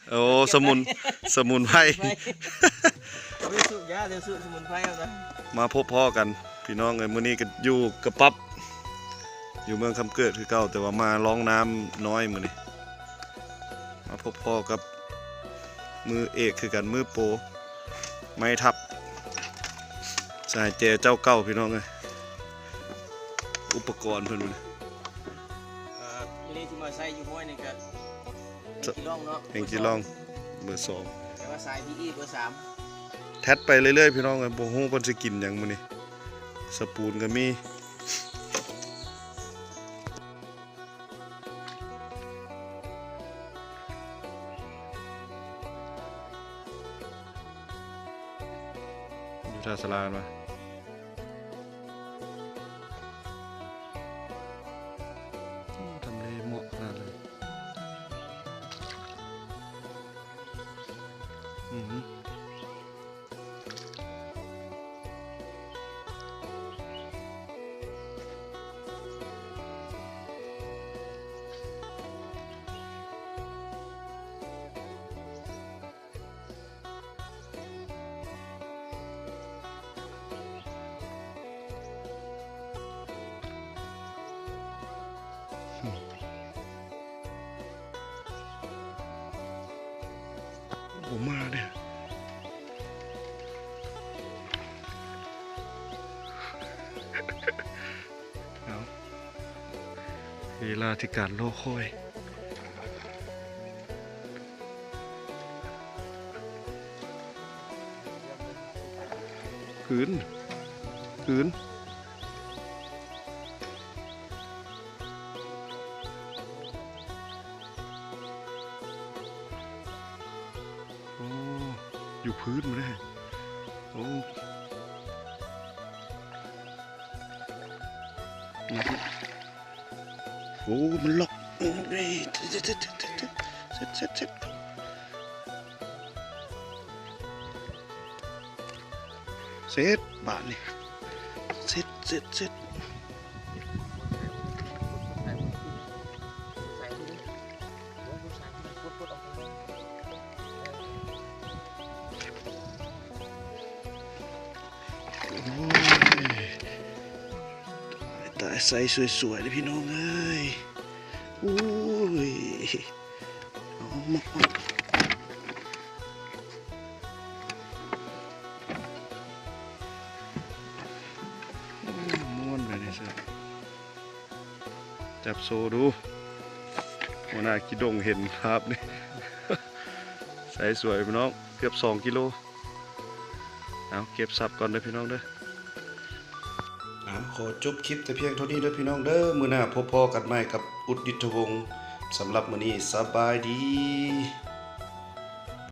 ໂອ້ ສະໝຸນ ສະໝຸນໄພ ເອົາໄປສູບຢາ ເອົາໄປສູບສະໝຸນໄພເອົານະ. ມາພົບພໍ້ກັນພີ່ນ້ອງເອີຍ ມື້ນີ້ກໍຢູ່ກະປັບ ຢູ່ເມືອງຄຳເກີດຄືເກົ່າ ແຕ່ວ່າມາລ່ອງນ້ຳນ້ອຍມື້ນີ້ ມາພົບພໍ້ກັບມືເອກຄືກັນ ມືໂປ ໄມ້ທັບ ສາຍແຈເຈົ້າເກົ່າພີ່ນ້ອງເອີຍ ອຸປະກອນເພິ່ນມື້ນີ້ ເອີ ມື້ນີ້ທີ່ມາໃຊ້ຢູ່ຫ້ວຍນີ້ກໍ ແຮງຈີລ່ອງເນາະ ແຮງຈີລ່ອງ ເບີສອງ ແຕ່ວ່າສາຍພີອີ ເບີສາມ ແທັດໄປເລື້ອຍໆ ພີ່ນ້ອງເອີຍ ບໍ່ຮູ້ເພິ່ນຊິກິນຫຍັງມື້ນີ້ ສະປູນກໍມີ ຢູ່ທ່າສາລາແມ່ນບໍ່? ໂອ້ ທຳເລເໝາະຂະໜາດເລີຍ ອື. ບໍ່ມາເດ້ ເອົາ ເວລາທີ່ການລໍຄອຍ ຄືນ ຄືນ ໂອ້ ຢູ່ພື້ນໝົດເລີຍ ໂອ້ ໂອ້ ມັນລັອກ ເຊັດ ເຊັດ ເຊັດ ເຊັດ ເຊັດ ເຊັດ ເຊັດ ບາດນີ້ ເຊັດ ເຊັດ ເຊັດ ໂອ້ຍ ຕາຍ ຕາຍ ໃສ່ສວຍໆເດີ້ພີ່ນ້ອງເອີຍ ໂອ້ຍ ເອົາມາ ໂອ້ຍ ມ່ວນແບບນີ້ຊະ ຈັບໂຊດູ ຫົວໜ້າກິດົງເຫັນພາບນີ້ ໃສ່ສວຍພີ່ນ້ອງ ເກືອບສອງກິໂລ ເອົາ ເກັບສັບກ່ອນເດີ້ພີ່ນ້ອງເດີ້ ເອົາ ຂໍຈົບຄລິບແຕ່ພຽງເທົ່ານີ້ເດີ້ພີ່ນ້ອງເດີ້ ມື້ໜ້າພົບພໍ້ກັນໃໝ່ກັບອຸດດິດທະວົງ ສຳລັບມື້ນີ້ສະບາຍດີ.